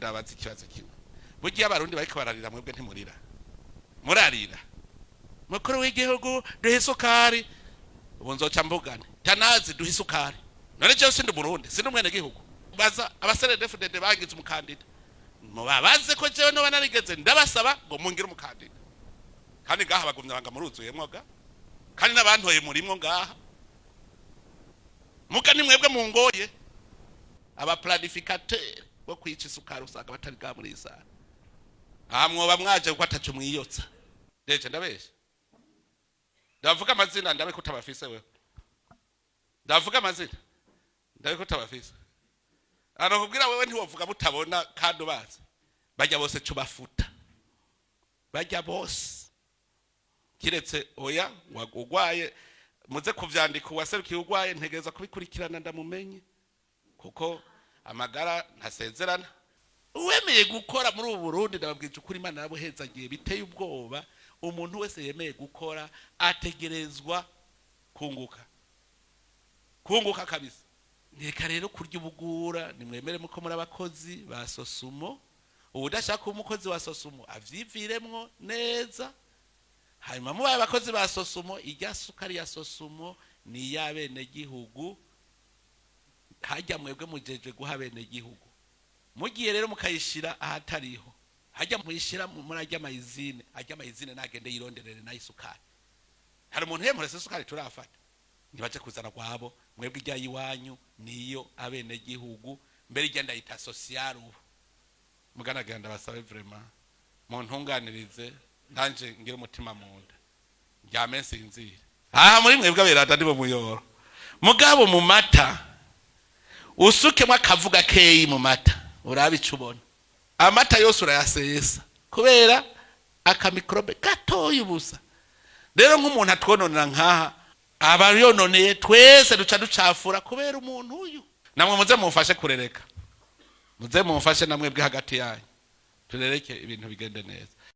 Ndabaza ikibazo kimwe: burya iyo Abarundi bariko bararira, mwebwe ntimurira? Murarira: "Mukuru w'igihugu, duhe isukari." Ubu nzoca mbugane tanazi: "Duhe isukari." None jewe sindi Umurundi? Sindi umwenegihugu? Baza aba CNDD-FDD bagize umukandida, mubabaze ko jewe noba narigeze ndabasaba ngo mungire umukandida. Kandi ngaha bagumya banga muruzuyemwo ga, kandi n'abantoye murimwo ngaha. Muga ni mwebwe mungoye. Aba planificateurs bo kwica isukari usanga batari bwa muri iyi aha. Mwoba mwaje kuko ataco mwiyotsa. Deje ndabesha? Ndavuga amazina, ndabe ko utabafise wewe. Ndavuga amazina, ndabe ko utabafise. Anakubwira wewe ntiwovuga mutabona kandi ubazi. Bajya bose cubafuta, bajya bose kiretse oya ugwaye. Muze kuvyandika: uwaserukiye ugwaye ntegereza kubikurikirana, ndamumenye, kuko amagara ntasezerana. Uwemeye gukora muri ubu Burundi, ndababwije ukuri, Imana yarabuhezagiye biteye ubwoba. Umuntu wese yemeye gukora ategerezwa kunguka, kunguka kabisa. Reka rero kurya ubugura. Nimwemere muko muri abakozi ba SOSUMO. Udashaka kuba umukozi wa SOSUMO avyiviremwo neza. Hanyuma mubaye abakozi ba SOSUMO, irya sukari ya SOSUMO ni iy'abenegihugu. Hajya mwebwe mujejwe guha abenegihugu. Mugiye rero mukayishira ahatariho, hajya muyishira muri ajya ama usines, ajya ama usines nagende yironderere nayo isukari. Hari umuntu yemurese isukari turafata? Ntibaje kuzana kwabo. Mwebwe ijya iwanyu niyo abenegihugu, mbere ijya ndayita social. Ubu muganagenda, ndabasabe vraiment muntunganirize, ndanje ngira umutima mu nda, ndyame nsinzire. Aha muri mwebwe aberanda ndibo muyoro. Mugabo mu mata usukemo akavuga keyi, mu mata urabe ico ubona. Amata yose urayasesa kubera aka microbe gatoya ubusa. Rero nk'umuntu atwononera nkaha, aba yononeye twese, duca ducafura kubera umuntu uyu. Namwe muze mumfashe kurereka, muze mumfashe namwe bwe hagati yanyu, turereke ibintu bigende neza.